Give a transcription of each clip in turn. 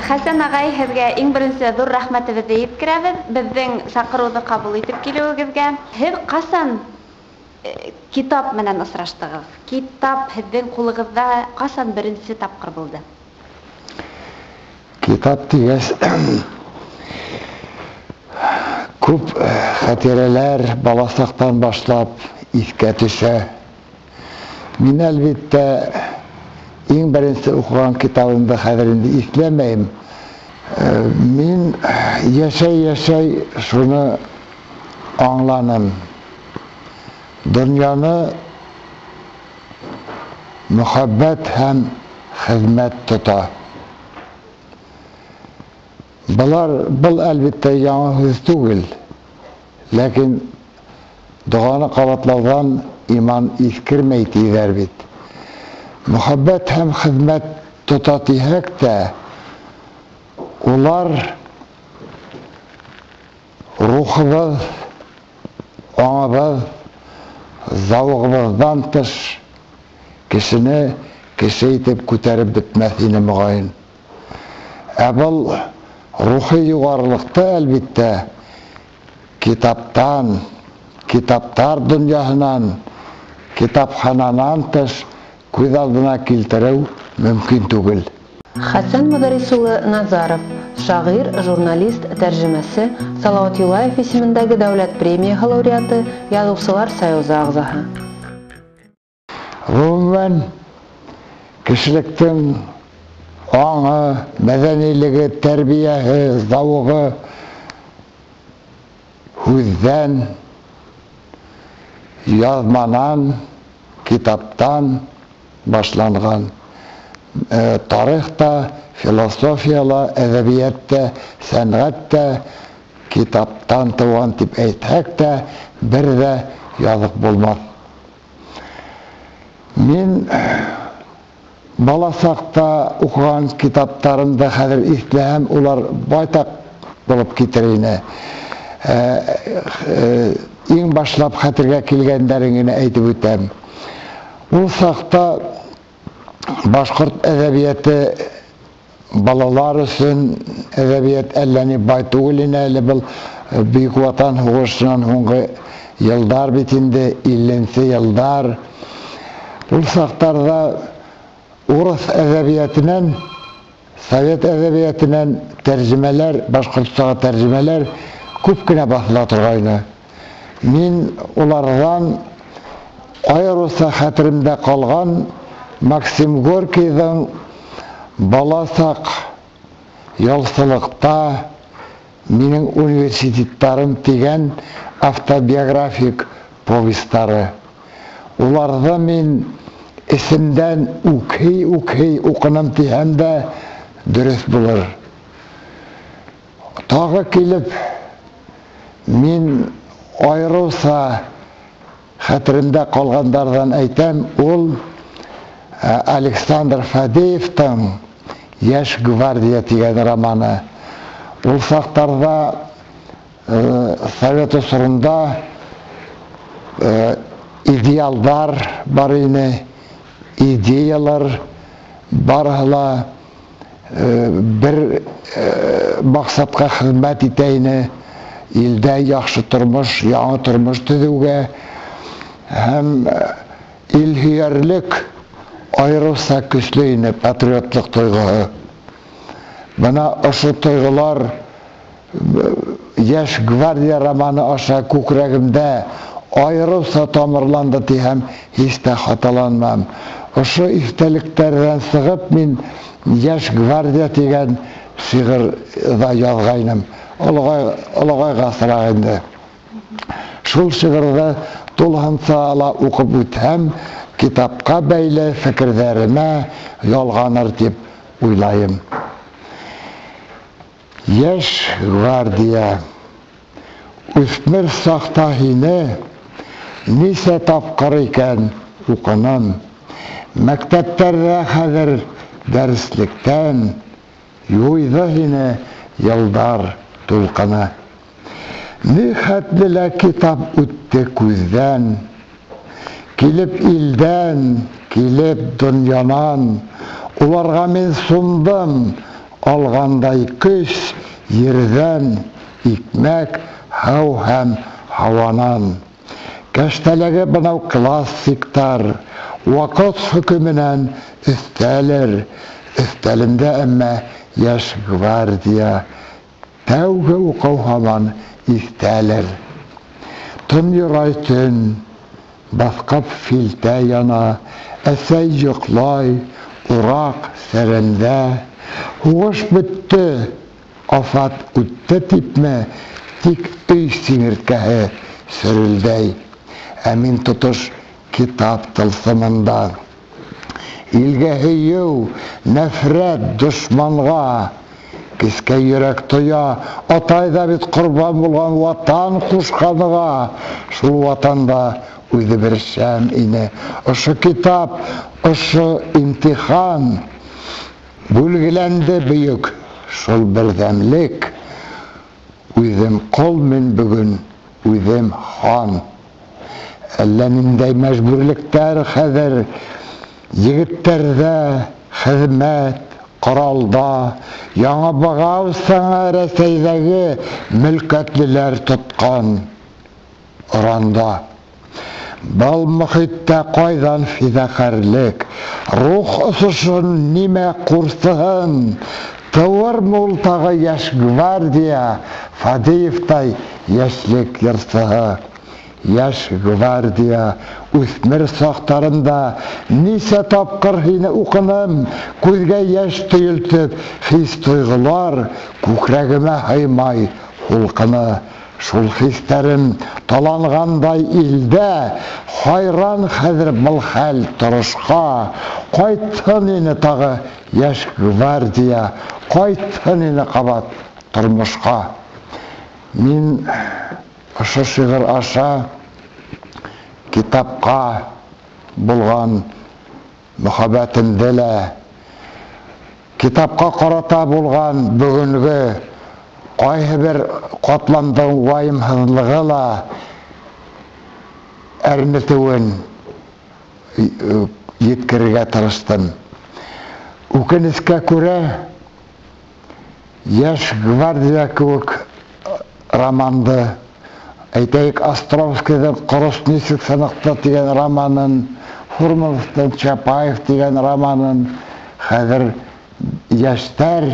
Хәсән ағай, һеҙгә иң беренсе ҙур рәхмәтебеҙҙе еткерәбеҙ, беҙҙең саҡырыуҙы ҡабул итеп килеүегеҙгә. Һеҙ ҡасан китап менән осраштығыҙ? Китап һеҙҙең ҡулығыҙҙа ҡасан беренсе тапҡыр булды? Китап тигәс, күп хәтирәләр баласаҡтан башлап иҫкә төшә. Мин, әлбиттә, иң беренсе уҡыған китабымды хәҙер инде иҫләмәйем. Мин йәшәй-йәшәй шуны аңланым. Донъяны мөхәббәт һәм хеҙмәт тота. Былар, был әлбиттә яңы һүҙ түгел, ләкин доғаны ҡабатлауҙан иман иҫкермәй тиҙәр бит. Мөхәббәт һәм хеҙмәт тота тиһәк тә, улар рухыбыҙ, аңыбыҙ, зауығыбыҙҙан тыш кешене кеше итеп күтәреп бөтмәҫ ине моғайын. Ә был рухи юғарылыҡты әлбиттә китаптан, китаптар донъяһынан, китапхананан тыш күҙ алдына килтереү мөмкин түгел. Хәсән Мөдәррис улы Назаров, шағир, журналист, тәржемәсе, Салауат Юлаев исемендәге дәүләт премияһы лауреаты, Яҙыусылар союзы ағзаһы. Ғөмүмән, кешелектең аңы, мәҙәнилеге, тәрбиәһе, зауығы һүҙҙән, яҙманан, китаптан башланған. Тарих та, философия ла, әҙәбиәт тә, сәнғәт тә китаптан тыуған тип әйтһәк тә, бер ҙә яҙыҡ булмаҫ. Мин бала саҡта уҡыған китаптарымды хәҙер иҫләһәм, улар байтаҡ булып китер ине. Иң башлап хәтергә килгәндәрен генә әйтеп үтәм. Ул саҡта башҡорт әҙәбиәте балалар өсөн әҙәбиәт әллә ни бай түгел ине әле, был Бөйөк Ватан һуғышынан һуңғы йылдар бит инде, илленсе йылдар. Ул саҡтарҙа урыҫ әҙәбиәтенән, совет әҙәбиәтенән тәржемәләр, башҡортсаға тәржемәләр күп кенә баҫыла торғайны. Мин уларҙан айырыуса хәтеремдә ҡалған Максим Горькийҙың Баласаҡ ялсылыҡта минең университеттарым тигән автобиографик повестары. Уларҙы мин эсемдән үкһей-үкһей уҡыным тиһәм дә дөрөҫ булыр. Тағы килеп, мин айырыуса хәтеремдә ҡалғандарҙан әйтәм, ул Александр Фадеевтың Йәш гвардия тигән романы. Ул саҡтарҙа, совет осоронда, идеалдар бар ине, идеялар барыһы ла бер маҡсатҡа хеҙмәт итә ине, илдә яҡшы тормош, яңы тормош төҙөүгә һәм илһөйәрлек айырыуса көслө ине, патриотлыҡ тойғоһо. Бына ошо тойғолар Йәш гвардия романы аша күкрәгемдә айырыуса тамырланды тиһәм, һис тә хаталанмам. Ошо иҫтәлектәрҙән сығып, мин Йәш гвардия тигән шиғыр ҙа яҙғайным. Олоғайғасыраҡ инде. Шул шиғырҙы тулыһынса ла уҡып үтһәм, китапҡа бәйле фекерҙәремә ялғаныр тип уйлайым. Йәш гвардия, үҫмер саҡта һине нисә тапҡыр икән уҡыным. Мәктәптәрҙә хәҙер дәреслектән юйҙы һине йылдар тулҡыны. Ни хәтле лә китап үтте күҙҙән, килеп илдән, килеп донъянан, уларға мин сумдым, Алғандай көс ерҙән, икмәк, һыу һәм һауанан. Кәштәләге бынау классиктар ваҡыт хөкөмөнән өҫтәлер. Өҫтәлемдә әммә «Йәш гвардия» тәүге уҡыу һаман иҫтәлер. Төн юрай төн, баҫҡап филтә яна, әсәй йоҡлай, ураҡ сәрәндә. Һуғыш бөттө, афәт үтте типме, тик өй сиңерткәһе сөрөлдәй. Ә мин тотош китап тылсымында. Илгә һөйөү, нәфрәт дошманға. Кескәй йөрәк тоя, атай ҙа бит ҡорбан булған ватан ҡушҡаныға. Шул ватанда үҙе бер шәм ине. Ошо китап, ошо имтихан бүлгеләнде бөйөк шул берҙәмлек. Үҙем ҡол мин бөгөн, үҙем хан. Әллә ниндәй мәжбүрлектәр хәҙер егеттәрҙә, хеҙмәт, ҡоралда, яңы бығау сыңы Рәсәйҙәге мөлкәтлеләр тотҡан оранда. Был мөхиттә ҡайҙан фиҙаҡәрлек, рух осошон нимә ҡурсыһын, тыуырмы ул тағы «Йәш гвардия», Фадеевтай йәшлек йырсыһы? «Йәш гвардия», үҫмер саҡтарымда нисә тапҡыр һине уҡыным, күҙгә йәш төйөлтөп, хис-тойғолар күкрәгемә һыймай һулҡыны. Шул хистәрем таланғандай илдә, хайран хәҙер был хәл торошҡа. Ҡайтһын ине тағы «Йәш гвардия», ҡайтһын ине ҡабат тормошҡа. Мин ошо шиғыр аша китапҡа булған мөхәббәтемде лә, китапҡа ҡарата булған бөгөнгө ҡайһы бер ҡатламдың вайымһыҙлығы ла әрнетеүен еткерергә тырыштым. Үкенескә күрә, «Йәш гвардия» кеүек романды, әйтәйек, Островскийҙың «Ҡорос нисек сыныҡты» тигән романын, Фурмановтың «Чапаев» тигән романын хәҙер йәштәр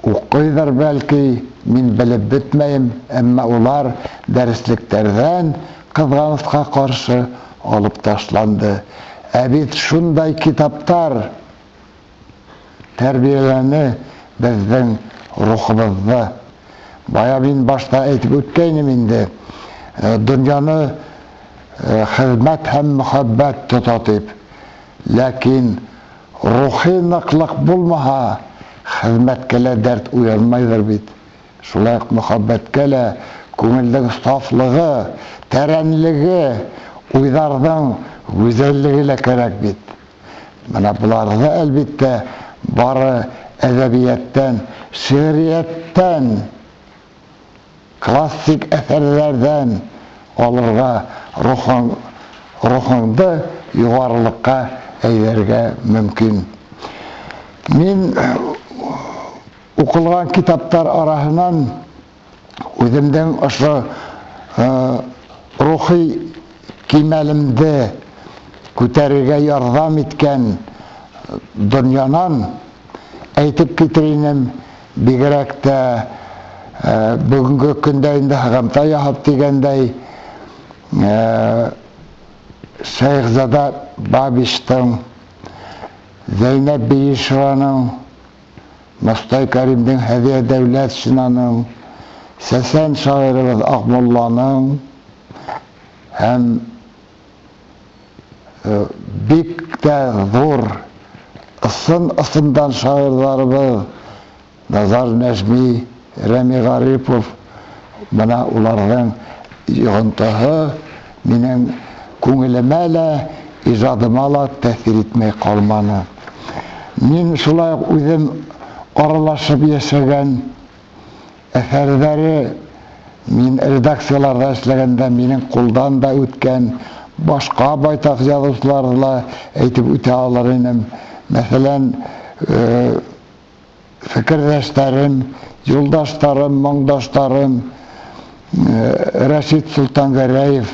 уҡыйҙыр бәлки, мин белеп бөтмәйем, әммә улар дәреслектәрҙән ҡыҙғанысҡа ҡаршы алып ташланды. Ә бит шундай китаптар тәрбиәләне беҙҙең рухыбыҙҙы. Бая мин башта әйтеп үткәйнем инде, донъяны хеҙмәт һәм мөхәббәт тота тип. Ләкин рухи ныҡлыҡ булмаһа, хеҙмәткә лә дәрт уянмайҙыр бит. Шулай уҡ мөхәббәткә лә күңелдең сафлығы, тәрәнлеге, уйҙарҙың гүзәллеге лә кәрәк бит. Бына быларҙы, әлбиттә, бары әҙәбиәттән, шиғриәттән, классик әҫәрҙәрҙән алырға, рухыңды юғарылыҡҡа әйҙәргә мөмкин. Мин уҡылған китаптар араһынан үҙемдең ошо рухи кимәлемде күтәрергә ярҙам иткән донъянан әйтеп китер инем, бигерәк тә бөгөнгө көндә инде һығымта яһап тигәндәй, Шәйехзада Бабичтың, Зәйнәб Бейишеваның, Мостай Кәримдең, Һәҙиә Дәүләтшинаның, сәсән шағирыбыҙ Аҡмулланың һәм бик тә ҙур ысын-ысындан шағирҙарыбыҙ Назар Нәжми, Рәми Ғарипов, бына уларҙың йоғонтоһо минең күңелемә лә, ижадыма ла тәьҫир итмәй ҡалманы. Мин шулай уҡ үҙем аралашып йәшәгән әҫәрҙәре мин редакцияларҙа эшләгәндә минең ҡулдан да үткән башҡа байтаҡ яҙыусыларҙы ла әйтеп үтә алыр инем. Мәҫәлән, фекерҙәштәрем, юлдаштарым, моңдаштарым, Рәшит Солтангәрәев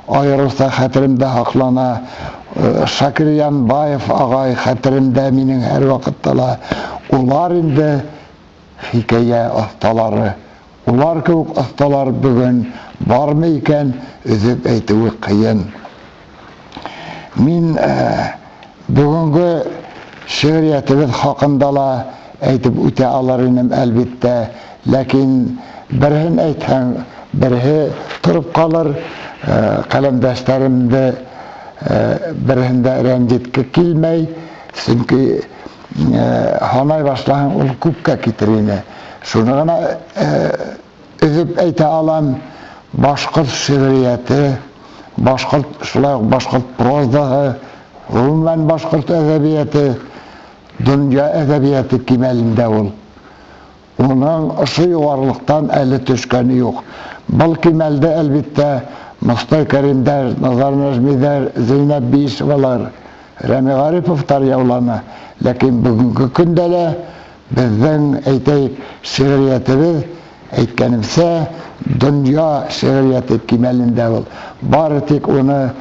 айырыуса хәтеремдә һаҡлана, Шакир Янбаев ағай хәтеремдә минең һәр ваҡытта ла. Улар инде хикәйә оҫталары. Улар кеүек оҫталар бөгөн бармы икән, өҙөп әйтеүе ҡыйын. Мин бөгөнгө шиғриәтебеҙ хаҡында ла әйтеп үтә алыр инем, әлбиттә, ләкин береһен әйтһәң, береһе тороп ҡалыр. Ҡәләмдәштәремде береһен дә рәнйетке килмәй, сөнки һанай башлаһаң, ул күпкә китер ине. Шуны ғына өҙөп әйтә алам: башҡорт шиғриәте, башҡорт, шулай уҡ башҡорт прозаһы, ғөмүмән башҡорт әҙәбиәте донъя әҙәбиәте кимәлендә ул. Уның ошо юғарылыҡтан әле төшкәне юҡ. Был кимәлдә, әлбиттә, Мостай Кәримдәр, Назар Нәжмиҙәр, Зәйнәб Биишевалар, Рәми Ғариповтар яуланы. Ләкин бөгөнгө көндә лә беҙҙең, әйтәйек, шиғриәтебеҙ, әйткәнемсә, донъя шиғриәте кимәлендә ул. Бары тик уны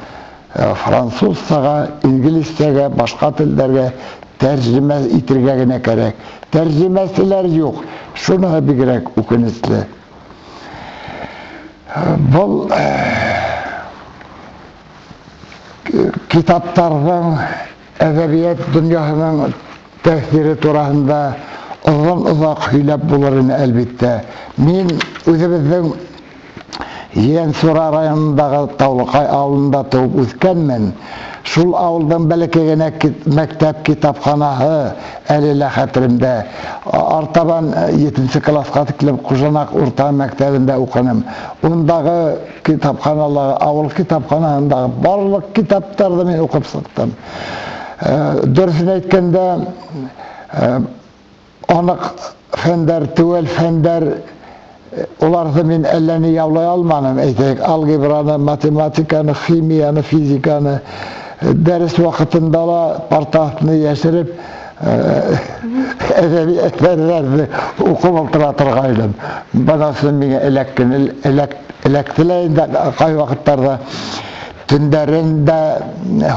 французсаға, инглизсәгә, башҡа телдәргә тәржемә итергә генә кәрәк. Тәржемәселәр юҡ. Шуныһы бигерәк үкенесле. Был китаптарҙың, әҙәбиәт донъяһының тәьҫире тураһында оҙон-оҙаҡ һөйләп булыр ине, әлбиттә. Мин үҙебеҙҙең Ейәнсура районындағы Таулыҡай ауылында тыуып үҫкәнмен. Шул ауылдың бәләкәй генә мәктәп китапханаһы әле лә хәтеремдә. Артабан 7 класҡа тиклем Ҡужанаҡ урта мәктәбендә уҡыным. Ундағы китапханалағы, ауыл китапханаһындағы барлыҡ китаптарҙы мин уҡып сыҡтым. Дөрөҫөн әйткәндә, аныҡ фәндәр, теүәл фәндәр, уларҙы мин әллә ни яулай алманым. Әйтәйек, алгебраны, математиканы, химияны, физиканы дәрес ваҡытында ла партаҫны йәшереп, әҙәби әҫәрҙәрҙе уҡып ултыра торғайным. Быныһы миңә эләкте лә инде ҡай ваҡыттарҙа. Төндәрен дә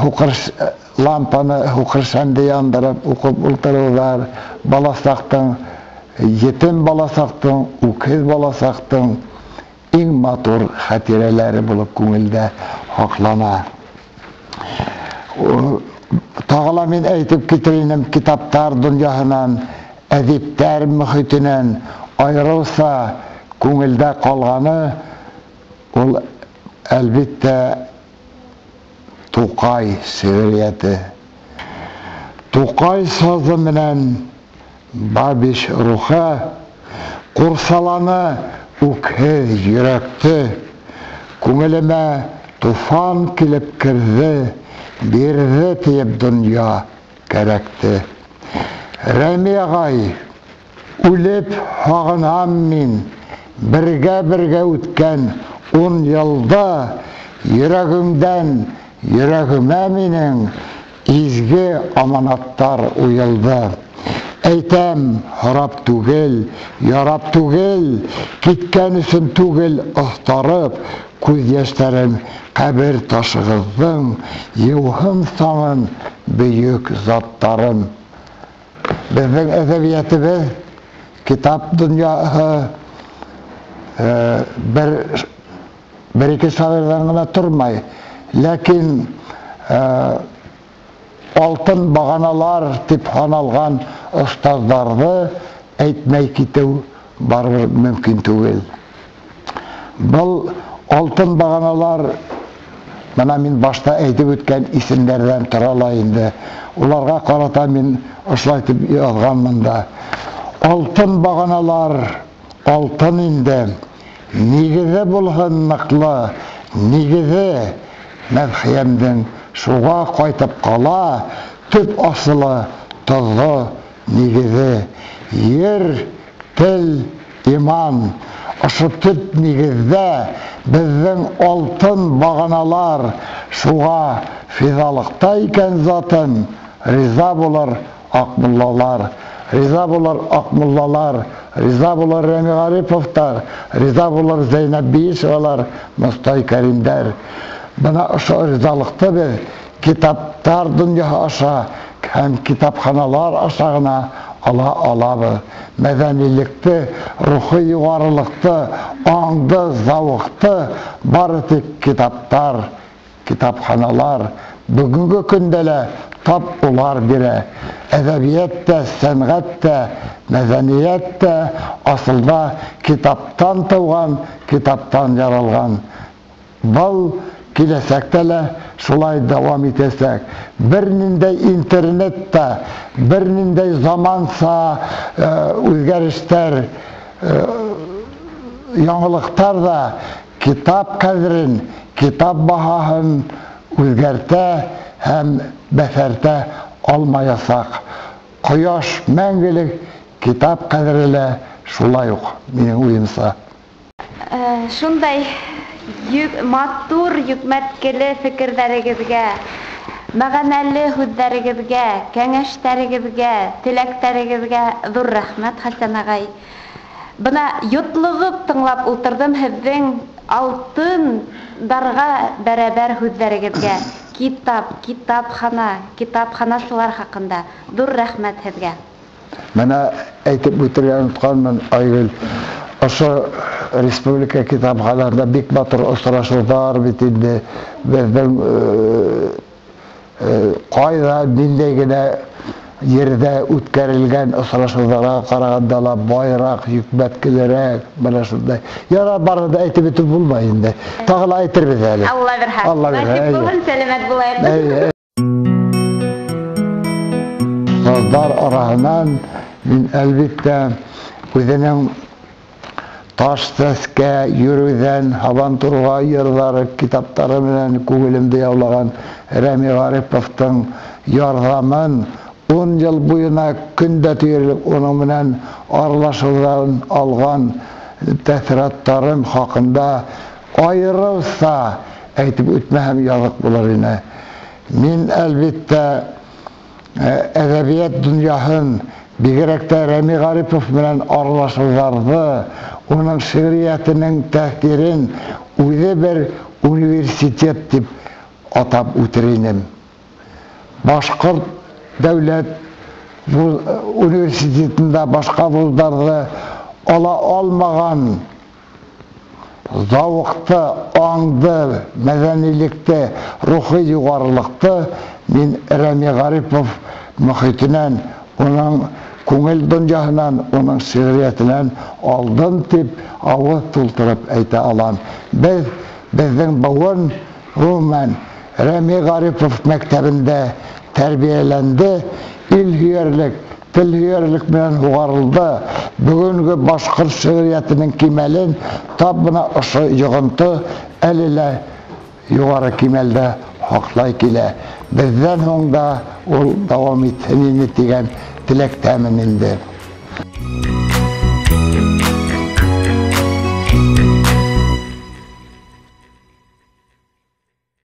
һуҡыр лампаны, һуҡыр шәмде яндырып уҡып ултырыуҙар, баласаҡтың, етем баласаҡтың, үкһеҙ баласаҡтың иң матур хәтирәләре булып күңелдә һаҡлана. Тағы ла мин әйтеп китер инем, китаптар донъяһынан, әҙиптәр мөхитенән айырыуса күңелдә ҡалғаны ул, әлбиттә, Туҡай шиғриәте. Туҡай сазы менән Бабич рухы ҡурсаланы үкһеҙ йөрәкте. Күңелемә туфан килеп керҙе, бирҙе тиеп донъя кәрәкте. Рәми ағай, үлеп һағынам мин, бергә-бергә үткән 10 йылда йөрәгемдән йөрәгемә минең изге аманаттар уйылды. Әйтәм, һорап түгел, ярап түгел, киткән өсөн түгел, оҫтарып, күҙ йәштәрем ҡәбер ташығыҙҙың йыуһын саңын бөйөк заттарым. Беҙҙең әҙәбиәтебеҙ, китап донъяһы, бер ике шағирҙан ғына тормай, ләкин алтын бағаналар тип һаналған остаздарҙы әйтмәй китеү барыбер мөмкин түгел. Был алтын бағаналар, бына мин башта әйтеп үткән исемдәрҙән тора ла инде. Уларға ҡарата мин ошолай тип яҙғанмын да. Алтын бағаналар, алтын инде, нигеҙе булһын ныҡлы, нигеҙе мәҙхиәмдең шуға ҡайтып ҡала, төп асылы тоҙҙо нигеҙе. Ер, тел, иман. Ошо төп нигеҙҙә беҙҙең алтын бағаналар шуға фиҙалыҡта икән затын, риза булыр аҡмуллалар, Риза булыр Аҡмуллалар, риза булыр Рәми Ғариповтар, риза булыр Зәйнәб Биишевалар, Мостай Кәримдәр. Бына ошо ризалыҡты беҙ китаптар донъяһы аша һәм китапханалар аша ғына ала алабыҙ. Мәҙәнилекте, рухи юғарылыҡты, аңды, зауыҡты бары тик китаптар, китапханалар бөгөнгө көндә лә тап улар бирә. Әҙәбиәт тә, сәнғәт тә, мәҙәниәт тә асылда китаптан тыуған, китаптан яралған. Был киләсәктә лә шулай дауам итәсәк. Бер ниндәй интернет та, бер ниндәй заманса үҙгәрештәр, яңылыҡтар ҙа китап ҡәҙерен, китап баһаһын үҙгәртә һәм бәҫәртә алмаясаҡ. Ҡояш мәңгелек, китап ҡәҙере лә шулай уҡ, минең уйымса. Шундай матур йөкмәткеле фекерҙәрегеҙгә, мәғәнәле һүҙҙәрегеҙгә, кәңәштәрегеҙгә, теләктәрегеҙгә ҙур рәхмәт, Хәсән ағай. Бына йотлоғоп тыңлап ултырҙым һеҙҙең алтындарға бәрәбәр һүҙҙәрегеҙгә. Китап, китапхана, китапханасылар хаҡында ҙур рәхмәт һеҙгә. Бына әйтеп үтергә онотҡанмын, Айгөл. Ошо республика китапханаларында бик матур осрашыуҙар бит инде. Беҙҙең ҡайҙа ниндәй генә ерҙә үткәрелгән осрашыуҙарға ҡарағанда ла байыраҡ, йөкмәткелерәк, бына шундай. Яра, барыһын да әйтеп бөтөп булмай инде. Тағы ла әйтербеҙ әле. Алла бирһә. Алла бирһә. Насип булһын, сәләмәт булайыҡ. Остаздар араһынан мин әлбиттә үҙенең Таш сәскә, йөрөүҙән, һабан турға йырҙары, китаптары менән күңелемде яулаған Рәми Ғариповтың ярҙамын 10 йыл буйына көн дә тиерлек уның менән аралашыуҙан алған тәьҫораттарым хаҡында айырыуса әйтеп үтмәһәм яҙыҡ булыр ине. Мин әлбиттә әҙәбиәт донъяһын, бигерәк тә Рәми Ғарипов менән аралашыуҙарҙы, уның шиғриәтенең тәьҫирен үҙе бер университет тип атап үтер инем. Башҡорт дәүләт университетында башҡа вуздарҙы ала алмаған зауыҡты, аңды, мәҙәнилекте, рухи юғарылыҡты мин Рәми Ғарипов мөхитенән, уның күңел донъяһынан, уның шиғриәтенән алдым тип ауыҙ тултырып әйтә алам. Беҙ, беҙҙең быуын, ғөмүмән, Рәми Ғарипов мәктәбендә тәрбиәләнде, ил һөйәрлек, тел һөйәрлек менән һуғарылды. Бөгөнгө башҡорт шиғриәтенең кимәлен тап бына ошо йоғонто әле лә юғары кимәлдә һаҡлай килә. Беҙҙән һуң да ул дауам итһен ине тигән теләктәмен инде.